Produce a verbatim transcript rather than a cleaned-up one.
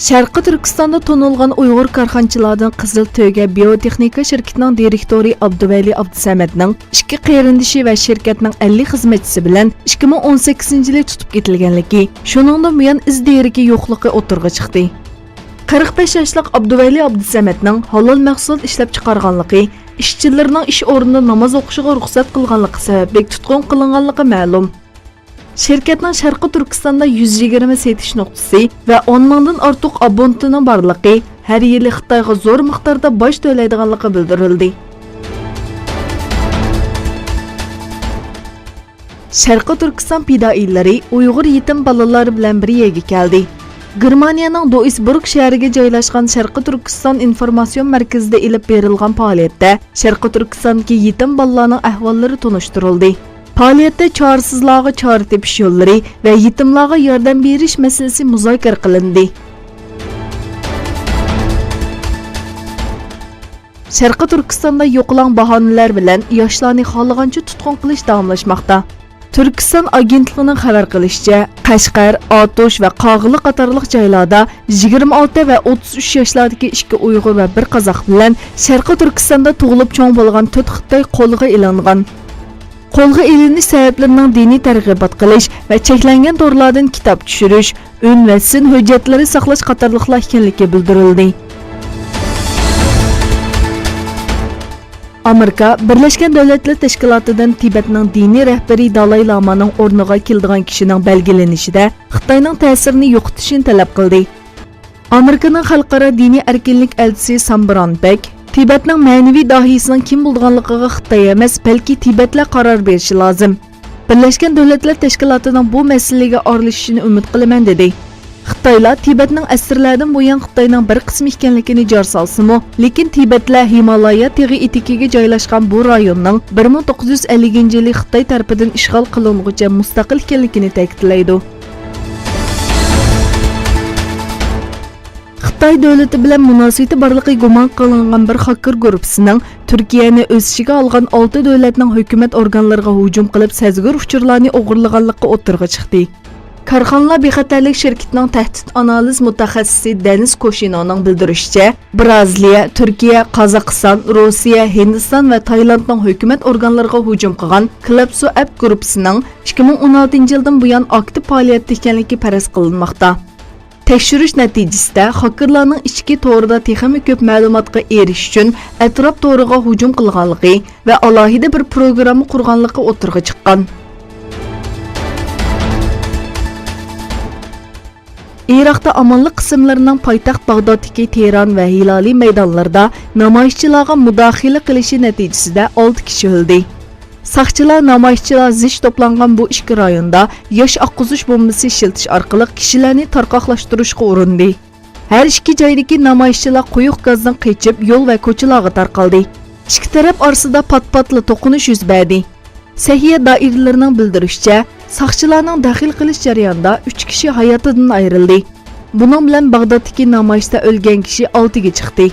شەرقىي تۈركىستاندا تونۇلغان ئۇيغۇر كارخانىچىلاردىن قىزىل تۆگە بىيوتېخنىكا شىركىتىنىڭ دىرېكتورى ئابدۇۋەلى ئابدۇسەمەتنىڭ ئىككى قېرىندىشى ۋە شىركەتنىڭ ئەللىك خىزمەتچىسى بىلەن ئىككى مىڭ ئون سەككىزىنچى يىلى تۇتۇپ كېتىلگەنلىكى، شۇنىڭدىن بۇيان ئىز دېرىكى يوقلۇقى ئوتتۇرىغا چىقتى. قىرىق بەش ياشلىق ئابدۇۋەلى ئابدۇسەمەتنىڭ ھالال مەھسۇلات ئىشلەپچىقارغانلىقى، ئىشچىلىرىنىڭ ئىش ئورنىدا ناماز ئوقۇشىغا رۇخسەت قىلغانلىقى سەۋەبلىك تۇتقۇن قىلىنغانلىقى مەلۇم. شىركەتنىڭ شەرقىي تۈركىستاندا يۈز يىگىرمە سېتىش نۇقتىسى ۋە ئون مىڭدىن ئارتۇق ئابونېنتىنىڭ بارلىقى، ھەر يىلى خىتايغا زور مىقداردا باج تۆلەيدىغانلىقى بىلدۈرۈلدى. شەرقىي تۈركىستان پىدائىيلىرى ئۇيغۇر يېتىم بالىلار بىلەن بىر يەرگە كەلدى. گېرمانىيەنىڭ دوئىسبۇرگ شەھىرىگە جايلاشقان شەرقىي تۈركىستان ئىنفورماتسىيون مەركىزىدە ئېلىپ بېرىلغان پائالىيەتتە شەرقىي تۈركىستاندىكى يېتىم بالىلارنىڭ ئەھۋاللىرى تونۇشتۇرۇلدى. پائالىيەتتە چارىسىزلارغا چارە تېپىش يوللىرى ۋە يېتىملارغا ياردەم بېرىش مەسىلىسى مۇزاكىرە قىلىندى. شەرقىي تۈركىستاندا يوقىلاڭ باھانىلەر بىلەن ياشلارنى خالىغانچە تۇتقۇن قىلىش داۋاملاشماقتا. تۈركىستان ئاگېنتلىقىنىڭ خەۋەر قىلىشىچە، قەشقەر، ئاتۇش ۋە قاغىلى قاتارلىق جايلاردا يىگىرمە ئالتە ۋە ئوتتۇز ئۈچ ياشلاردىكى ئىككى ئۇيغۇر ۋە بىر قازاق بىلەن شەرقىي تۈركىستاندا تۇغۇلۇپ چوڭ بولغان تۆت خىتاي قولغا ئېلىنغان. قولغا ئېلىنىش سەۋەبلىرىنىڭ دىنىي تەرغىبات قىلىش ۋە چەكلەنگەن تورلاردىن كىتاب چۈشۈرۈش، ئۈن ۋە سىن ھۆججەتلىرى ساقلاش قاتارلىقلار ئىكەنلىكى بىلدۈرۈلدى. ئامېرىكا بىرلەشكەن دۆلەتلەر تەشكىلاتىدىن تىبەتنىڭ دىنىي رەھبىرى دالاي لامانىڭ ئورنىغا كېلىدىغان كىشىنىڭ بەلگىلىنىشىدە خىتاينىڭ تەسىرىنى يوقىتىشىنى تەلەپ قىلدى. ئامېرىكىنىڭ خەلقئارا دىنىي ئەركىنلىك ئەلچىسى سام برانبەك تىبەتنىڭ مەنىۋى داھىيسىنىڭ كىم بولىدىغانلىقىغا خىتاي ئەمەس، بەلكى تىبەتلەر قارار بېرىشى لازىم. بىرلەشكەن دۆلەتلەر تەشكىلاتىنىڭ بۇ مەسىلىگە ئارىلىشىشىنى ئۈمىد قىلىمەن، دېدى. خىتايلار تىبەتنىڭ ئەسىرلەردىن بۇيان خىتاينىڭ بىر قىسمى ئىكەنلىكىنى جار سالسىمۇ، لېكىن تىبەتلەر ھىمالايا تېغى ئېتىكىگە جايلاشقان بۇ رايوننىڭ بىر مىڭ توققۇز يۈز ئەللىكىنچى يىلى خىتاي تەرىپىدىن ئىشغال قىلىنغۇچە مۇستەقىل ئىكەنلىكىنى تەكىتلەيدۇ. خىتاي دۆلىتى بىلەن مۇناسىۋىتى بارلىقى گۇمان قىلىنغان بىر خاككېر گۇرۇپپىسىنىڭ تۈركىيەنى ئۆز ئىچىگە ئالغان ئالتە دۆلەتنىڭ ھۆكۈمەت ئورگانلىرىغا ھۇجۇم قىلىپ، سەزگۈر ئۇچۇرلارنى ئوغرىلىغانلىقى ئوتتۇرىغا چىقتى. كارخانىلار بىخەتەرلىك شىركىتىنىڭ تەھدىت ئانالىز مۇتەخەسسىسى دېنىس كوشىنونىڭ بىلدۈرۈشىچە، بىرازىلىيە، تۈركىيە، قازاقىستان، روسىيە، ھىندىستان ۋە تايلاندنىڭ ھۆكۈمەت ئورگانلىرىغا ھۇجۇم قىلغان كلەپسو ئەپ گۇرۇپپىسىنىڭ ئىككى مىڭ ئون ئالتىنچى يىلدىن بۇيان ئاكتىپ پائالىيەتتە ئىكەنلىكى پەرەز قىلىنماقتا. تەكشۈرۈش نەتىجىسىدە، خاككېرلارنىڭ ئىچكى تورىدا تېخىمۇ كۆپ مەلۇماتقا ئېرىشىش ئۈچۈن ئەتراپ تورىغا ھۇجۇم قىلغانلىقى ۋە ئالاھىدە بىر پروگرامما قۇرغانلىقى ئوتتۇرىغا چىققان. ئىراقتا ئامانلىق قىسىملىرىنىڭ پايتەخت باغدادتىكى تېھران ۋە ھىلالىي مەيدانلىرىدا نامايىشچىلارغا مۇداخىلە قىلىشى نەتىجىسىدە ئالتە كىشى ئۆلدى. ساقچىلار نامايىشچىلار زىچ توپلانغان بۇ ئىككى رايوندا ياش ئاققۇزۇش بومبىسى ئىشلىتىش ئارقىلىق كىشىلەرنى تارقاقلاشتۇرۇشقا ئۇرۇندى. ھەر ئىككى جايدىكى نامايىشچىلار قويۇق گازدىن قېچىپ، يول ۋە كوچىلارغا تارقالدى. ئىككى تەرەپ ئارىسىدا پات-پاتلا توقۇنۇش يۈز بەردى. سەھىيە دائىرىلىرىنىڭ بىلدۈرۈشىچە، ساقچىلارنىڭ دەخلى قىلىش جەريانىدا ئۈچ كىشى ھاياتىدىن ئايرىلدى. بۇنىڭ بىلەن باغدادتىكى نامايىشتا ئۆلگەن كىشى ئالتىگە چىقتى.